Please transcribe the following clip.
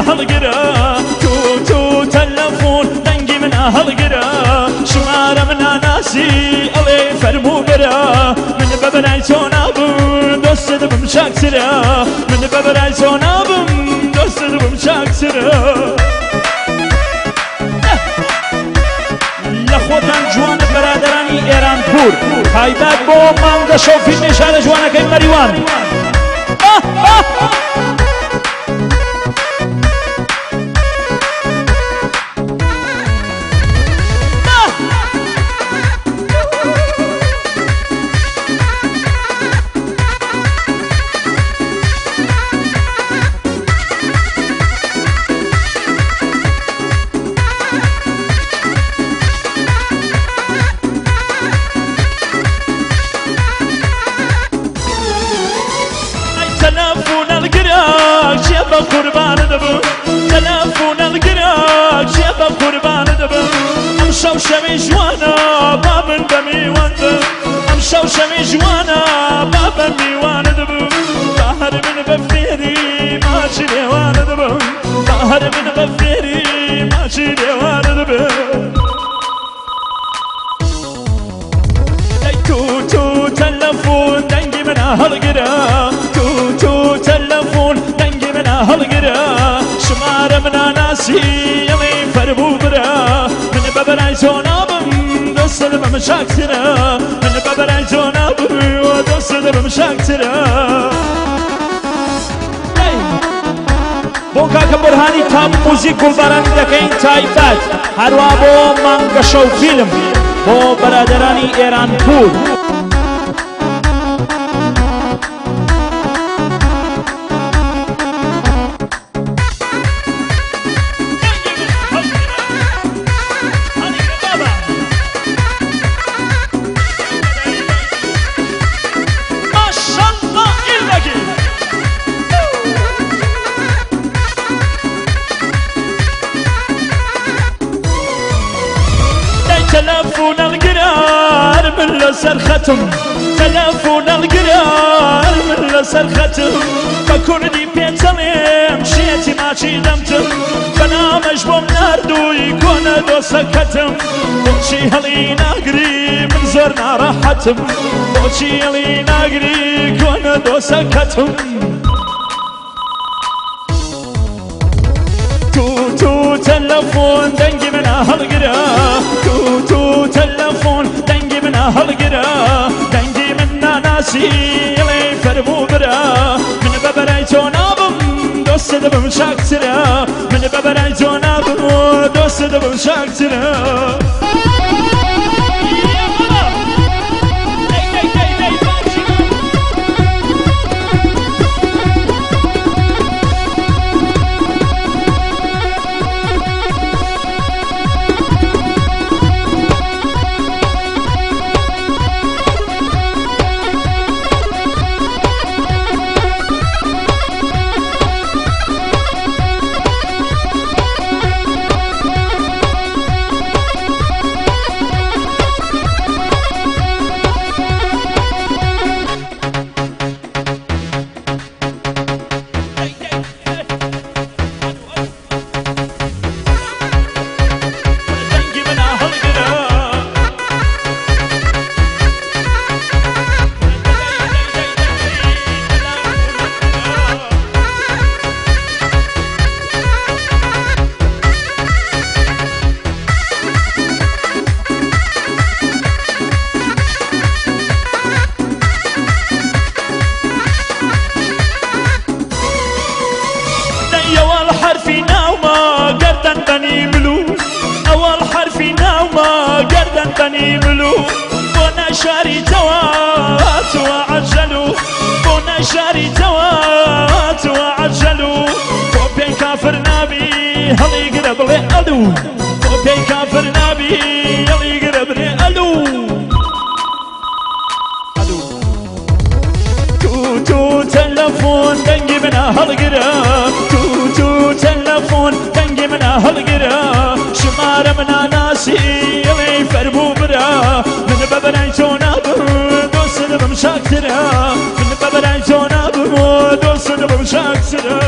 هەڵگرە تو تو تەلەفۆن دەنگی منە هەڵگرە شمارە منە ناسی ئەڵێ فەرموو برا من بە بەرای تۆ نابم دۆستت بم چاکترە من بە بەرای تۆ نابم دۆستت بم چاکترە لە خۆتان جوانە بەرادەرانی ئێران پور تایبەت بۆ مانگە شەو فیلمی شارە جوانەکەی مەریوان. تەلەفۆن هەڵگرە کێ بە قوربانە دەبم تەلەفۆن هەڵگرە کێ بە قوربانە دەبم ئەم شەو شەوی جوانە با من بە میوان بم ئەم شەو شەوی جوانە با بە میوانە دەبم با هەر من بە فێری ماچی لێوانە دەبم با هەر من بە فێری ماچی لێوانە دەبم تو تو تەلەفۆن دەنگی منە هەڵگرە تو تو تەلەفۆن دەنگی منە هەڵگرە شمارە منە ناسی ئەڵێ فەرموو برا من بە بەرای تۆ نابم دەستت بم چاکترە من بە بەرای تۆ نابم دەستت بم چاکترە بۆ کاکە بەرهانی تام موزیک گوڵباران دەکەین تایبەت هەروە بۆ مانگەشەو فیلم بۆ بەرادەرانی ئێران پور. ماشاءالله ئیلبەگی. دەی تەلەفۆن هەڵگرە من لەسەر خەتم تەلەفۆن هەڵگرە من لەسەر خەتم بە کوردی پێچەڵێم شێتی ماچی دەمتم بەنامەش بۆم ناردووی کۆنە دۆسەکەتم بۆچی هەڵی ناگری من زۆر ناڕەحەتم بۆچی هەڵی ناگری کۆنە دۆسەکەتم تو تو تەلەفۆن دەنگی منە هەڵگرە تو تو تەلەفۆن دەنگی منە هەڵگرە دەنگی من ناناسی ئەڵێ فەرموو برا من بە بەرای تۆ نابم دۆستت بم چاکترە من بە بەرای تۆ نابم دۆستت بم چاکترە. دەنگی منە هەڵگرە دەی ئەوەڵ حەرفی ناومە گەردەن بەنی ملو ئەوەڵ حەرفی ناومە گەردەن بەنی ملو بۆ ناشاری تەوات وعجلو بۆ ناشاری تەوات وعجلو بۆ پێی کافر نابی هەڵیگرە بڵێ ئەلو بۆ پێی کافر نابی هەڵیگرە بڵێ ئەلو ئەلو تو تو تەلەفۆن دەنگی منە هەڵگرە تو تو تەلەفۆن دەنگی منە هەڵگرە شمارە منە ناسی ئەڵێ فەرموو برا من بە بەرای تۆ نابم دۆستت بم چاکترە من بە بەرای تۆ نابم دۆستت بم چاکترە.